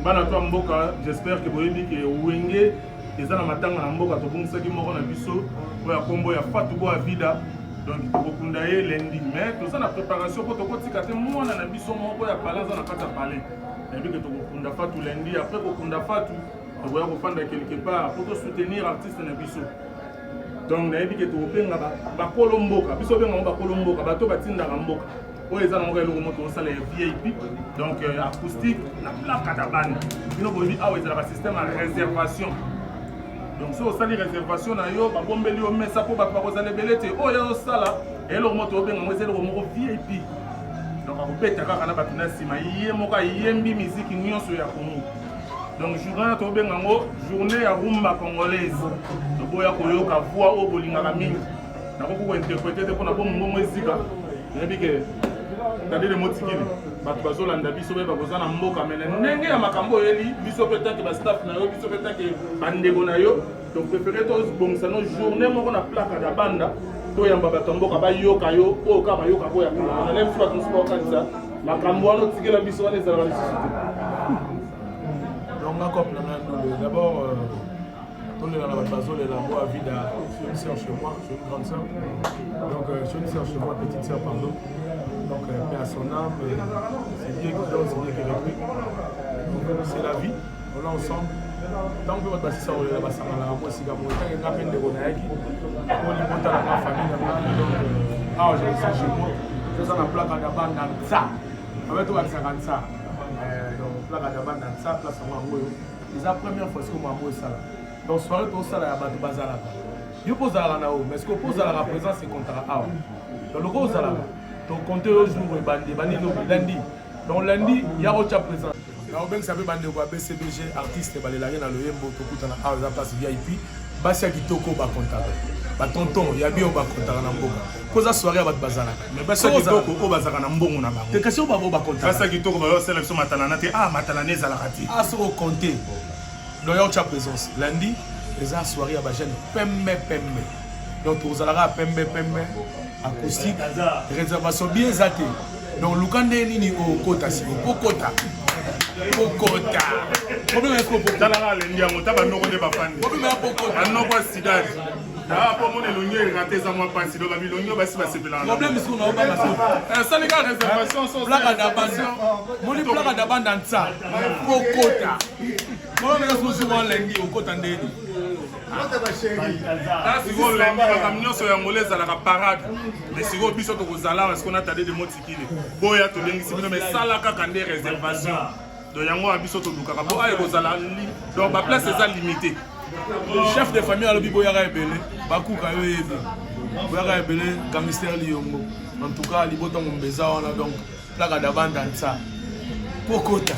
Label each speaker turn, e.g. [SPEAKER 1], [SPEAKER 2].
[SPEAKER 1] Bana to ya mboka, j'espère que boyebi ke Wenge eza na matanga na mboka. Tobungisaki moko na biso oyo ya kombo ya Fatou Boa Vida. Donc tokokunda ye lundi, mais toza na préparation mpo tokotika te mwana na biso moko ya palais aza na kati ya palais. Nayebi ke tokokunda Fatou lundi. Après kokunda Fatou, tokoya kofanda quelque part mpo tosoutenir artiste na biso. Donc nayebi ke tokobenga bakolo mboka, biso obenga ngo bakolo mboka, bato batindaka mboka oyo eza nango eloko moko tozosala ya VIP, donc acoustique na Placa da Banda. Bino boyebi, awa ezalaka système ya réservation. Donc soki osali réservation na yo, babombeli yo mesa mpo bato bakozala ebele te. Oyo azosala eloko moko tobenga ngo eza eloko moko VIP. Donc akobeta kaka na bato na nsima, ye moko ayembi miziki nyonso ya Congo. Donc journée wana tobenga yango journée ya rumba congolaise. Toboya koyoka voix oyo bolingaka mingi. Nakoki kointerpréter te mpona bo mongongo ezika. Nayebi ke tadele motikili bato bazolanda biso mpe bakoza na mboka mene ndenge ya makambo oyeli biso mpe tant que bastaff na yo, biso mpe tant que bandeko na yo, topréféré tobongisa no journée moko na Placa da Banda, toyamba bato ya mboka bayoka yo oyo kaka bayoka koya kala. Na biso bato mosusu bakokanisa makambo wana otikela biso wana ezalaka lisusu te.
[SPEAKER 2] Donc nga couple na nga ndule d'abord, tolela na bato bazolela. Moi Vida, c'est une sœur chez moi, c'est une grande sœur. Donc c'est une sœur chez moi, petite sœur, pardon. Donc paix à son âme, c'est Dieu qui donne, c'est Dieu qui recrute. Donc c'est la vie, on est ensemble. Ntango mpe bato basisa kolela, basanganaka mo esika moko. Ntango nga mpe ndeko nayaki po libota na nga, famille na nga. Donc awa je me sens chez moi. Toza na Placa da Banda Nsa, abe tobakisaka Nsa. Donc Placa da Banda Nsa, place yango oyo eza première fois sikoyo mambo esala. Donc soirée tosala ya bato bazalaka, yo mpo ozalaka na yo, mais sikoyo mpo ozalaka, présence ekontaka awa. Donc loko ozalaka, tocompter yo jour ebandi, ebandi lobi lundi. Donc lundi ya kotya présence na obengisa mpe bandeko ya BCBG, artiste balelaki na loyembo. Tokutana awa, eza place VIP. Basi ya kitoko bakontaka, batonton ya bio bakontaka na mboka mpo eza soirée ya bato bazalaka.
[SPEAKER 1] Mais basi ya kitoko oyo bazalaka na mbongo na bango.
[SPEAKER 2] Te, kasi oyo bango bakontaka.
[SPEAKER 1] Basi ya kitoko bazosala biso matalana te. Ah, matalana ezalaka te.
[SPEAKER 2] Ah, soki ocompter, donc ya otya présence lundi, eza soirée ya bajeune pembe pembe. Donc tozalaka ya pembe pembe, acoustique, réservation bien eza te. Donc luka nde nini okota siko pokota pokota problème ya siko.
[SPEAKER 1] Talaka alendi yango ta banoko nde bafandi.
[SPEAKER 2] Problème ya pokota.
[SPEAKER 1] Banoko ya sidadi aa mpo mona elongi erate, eza mwa mpasi. Donc babilongi oyo basi basepelaka.
[SPEAKER 2] Problème siko na obanga so.
[SPEAKER 1] Esali kaka réservation so.
[SPEAKER 2] Placa da Banda, moni Placa da Banda Nsa, pokota problème eza siko jour wana lundi okota ndeni.
[SPEAKER 1] Sikoyo lundi makambo nyonso ya ngolo ezalaka parade, mais sikoyo biso tokozala awa sikoyo na Tade de Motikili. Boya, tolengisi bino, mais sala kaka nde réservation. Donc yango wana biso tolukaka mpo aya ekozala, donc baplace eza limité.
[SPEAKER 2] Chef de famille alobi boyaka ebele, bakuka yo yebi, boyaka ebele. Gangster Liyongo, en tout cas libota ngombe eza wana. Donc Placa da Banda Nsa, pokota.